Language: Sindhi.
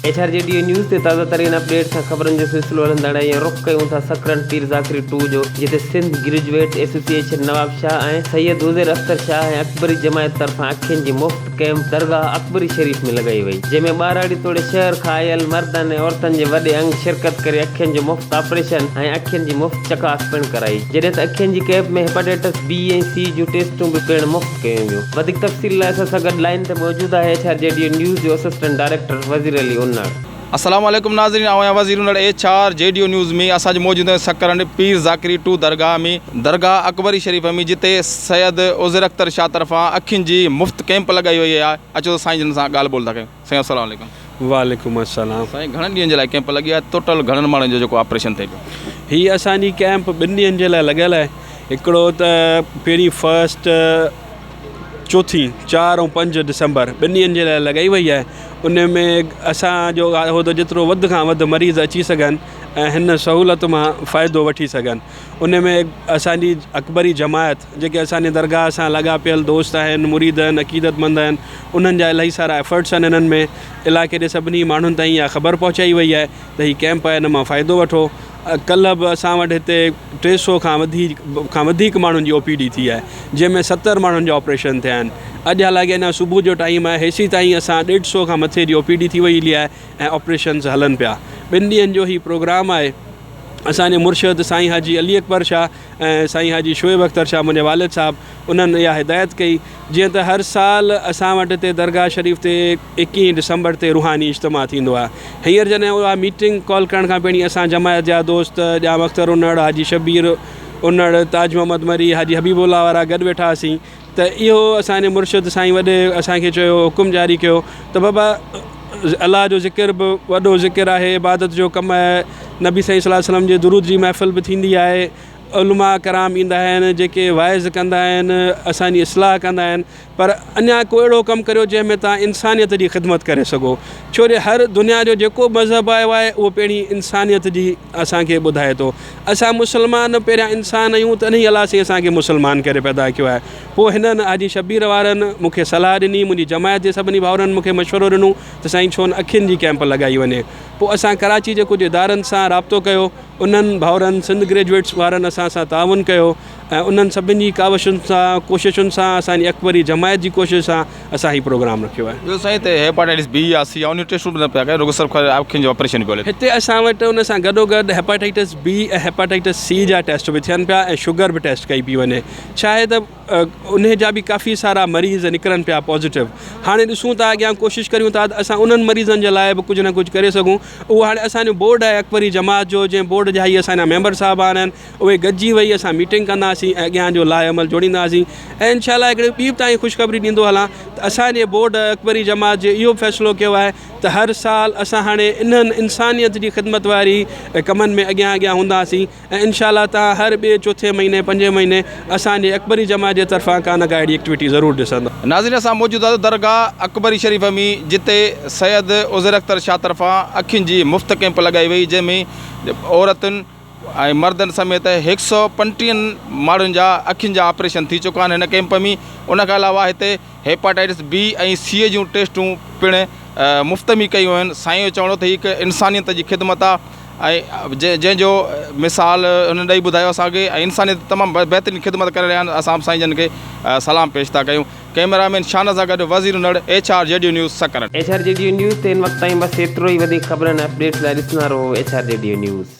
H R G D news تي تازه ترين اپڊيٽس ۽ خبرن جو سلسلو هلندڙ آهي ۽ رخ ڪيون ٿا سڪرنڊ پير ذاڪري ٽو جو جتي سنڌ گريجوئيٽ ايسوسيئيشن نوابشاهه ۽ سيد عزير اختر شاهه ۽ اڪبري جماعت طرفان اکين جي مفت ڪئمپ درگاهه اڪبري شريف ۾ لڳائي وئي جنهن ۾ ٻهراڙي توڙي شهر کان آيل مردن ۽ عورتن جي وڏي انگ شرڪت ڪري اکين جو مفت آپريشن ۽ اکين جي مفت چڪاس پڻ ڪرائي جڏهن ته اکين جي ڪئمپ ۾ هيپاٽائٽس بي ۽ سي جون ٽيسٽون به پڻ مفت ڪيون ويون. وڌيڪ تفصيل لاء اسان سان گڏ لائين تي موجود آهي H R G D news جو اسسٽنٽ ڊائريڪٽر وزير علي انڙ. السلام عليڪم ناظرين آئون آهيان Wazir Unar H R G D news ۾ اسان اڄ موجود آهيون سڪرنڊ پير ذاڪري ٽو درگاهه ۾ درگاهه اڪبري شريف ۾ جتي سيد عزير اختر شاهه طرفان اکين جي مفت ڪئمپ لڳائي وئي آهي اچو ته سائين جن سان ڳالهه ٻولهه ٿا ڪيون سائين السلام عليڪم. وعليڪم السلام. سائين گهڻن ڏينهن جي لاء ڪئمپ لڳي آهي ٽوٽل گهڻن ماڻهن جو جيڪو آپريشن ٿئي پيو. هي اسان جي ڪئمپ ٻن ڏينهن جي لاء لڳل آهي هڪڙو ته پهرين فرسٽ چوٿين چار ۽ پنج ڊسمبر ٻن ڏينهن جي لاء لڳائي وئي آهي ان ۾ اسان جو هو ته جيترو وڌ کان وڌ مريض اچي سگهن ۽ هن سهولت مان فائدو وٺي سگهن ان ۾ اسان جي اڪبري جماعت جيڪي اسان جي درگاهه سان لاڳاپيل دوست آهن مريد آهن عقيدتمند آهن انهن جا الاهي سارا ايفرٽس آهن انهن ۾ علائقي جي سڀني ماڻهن تائين اها خبر پهچائي وئي آهي ته هي ڪئمپ آهي ان مان فائدو وٺو ڪلهه به اسان وٽ هتي 300 کان وڌيڪ کان وڌيڪ ماڻهن جي او پي ڊي ٿي آهي جنهن ۾ 70 ماڻهن جا آپريشن ٿيا آهن اڄ حالانڪه اڃا صبح جو ٽائيم آهي هيسي تائين اسان ڏيڍ سو کان مٿي جي او پي ڊي ٿي وئي هلي آهي ۽ آپريشنز هلن پيا ٻن ڏينهن جو هي پروگرام آهي اسان جي مرشد سائين حاجي علي اڪبر شاهه ۽ سائين حاجي شعيب اختر شاهه منهنجي والد صاحب انهن اها هدايت ڪئي جيئن ته هر سال اسان وٽ هتي درگاهه شريف تي ايڪيهين ڊسمبر تي روحاني اجتماع ٿيندو آهي هينئر جڏهن اها ميٽنگ ڪال ڪرڻ کان پهرين اسان جماعت جا دوست ڄام اختر انڙ حاجي شبير انڙ تاج محمد مري حاجي حبيب الله وارا گڏ ويٺا هئاسين ته اهو اسان جي مرشد سائين وڏي اسان کي چيو حڪم جاري ڪيو ته بابا الله جو ذڪر به وڏو ذڪر آهي عبادت جو ڪم آهي نبي سائين صلي الله عليه وسلم جي درود جي محفل به ٿيندي آهي علماء ڪرام ايندا آهن جيڪي واعظ ڪندا آهن اسان جي اصلاح ڪندا آهن پر اڃا ڪو اهڙو ڪم ڪريو جنهن ۾ توهان انسانيت جي خدمت ڪري سگهو ڇو جو هر دنيا جو جيڪو مذهب آيو آهي اهو پهرين انسانيت جي اسان کي ٻڌائي ٿو اسان مسلمان پهريان انسان آهيون تڏهن ئي الله سائين اسان کي مسلمان ڪري پيدا ڪيو آهي پوء هنن حاجي شبير وارن مون کي صلاح ڏني منهنجي جماعت جي سڀني ڀائرن مون کي مشورو ڏنو ته سائين ڇو نه اکين جي ڪئمپ لڳائي وڃي پوء اسان ڪراچي جي ڪجهه ادارن سان رابطو ڪيو انهن ڀائرن سنڌ گريجوئيٽس وارن اسان سان تعاون ڪيو ۽ انهن سڀني جي ڪاوشن سان ڪوششن سان اسان جي اڪبري جماعت جي ڪوشش سان اسان هي پروگرام رکيو آهي. ٻيو سائين هتي هيپاٽائٽس بي يا سي ان جون ٽيسٽون به نه پيا ڪيون رڳو صرف اکين جو آپريشن پيو هلي. هتي اسان وٽ ان سان گڏوگڏ هيپاٽائٽس بي ۽ هيپاٽائٽس سي جا ٽيسٽ به ٿين پيا ۽ شگر به ٽيسٽ ڪئي پئي وڃي ڇا آهي ته انهي جا به ڪافي سارا مريض نڪرن پيا پازيٽو هاڻي ڏسون ٿا اڳيان ڪوشش ڪريون ٿا ته اسان انهن مريضن جي لاء به ڪجهه نه ڪجهه ڪري سگهون اهو هاڻي اسان جو بورڊ آهي اڪبري جماعت جو جنهن بورڊ جا هي اسان جا ميمبر صاحب آهن اهي گڏجي ويهي اسان ميٽنگ ڪنداسين ۽ اڳيان جو لاء عمل جوڙينداسين ۽ انشاء الله هڪڙي ٻي به تائين خوشخبري ڏيندو هلان ته اسان جي بورڊ اڪبري جماعت جي اهو به فيصلو ڪيو آهي ته هر سال اسان هاڻي انهن انسانيت جي خدمت واري ڪمن ۾ اڳيان اڳيان هونداسين ۽ انشاء الله تان هر ٻئي چوٿين مهيني پنجين مهيني اسان جي اڪبري جماعت جي طرفان ڪا نه ڪا اهڙي ايڪٽيوٽي ضرور ڏسندا. ناظرين اسان موجود آهيون درگاهه اڪبري شريف ۾ جتي سيد عزير اختر شاهه طرفان اکين جي مفت ڪئمپ لڳائي وئي جنهن ۾ عورتن ۽ مردن سميت هڪ سئو پنٽيهن ماڻهن جا اکين جا آپريشن ٿي چڪا آهن هن ڪئمپ ۾ ان کان علاوه هتي هيپاٽائٽس بي ۽ سي جون ٽيسٽون پڻ مفت ۾ ڪيون ويون آهن سائين جو چوڻ هو ته هي هڪ انسانيت جي خدمت آهي ۽ جنهن جو مثال هن ڏئي ٻڌايو اسان کي ۽ انسانيت تمام بهترين خدمت ڪري رهيا آهن اسان به سائين جن کي سلام پيش ٿا ڪيون ڪئميرا مين شان سان گڏ Wazir Unar H R G D news Sakrand. H R G D news تي هن وقت تائين بس ايترو ئي وڌيڪ خبرن ۽ اپڊيٽس لاء ڏسندا رهو H R G D news.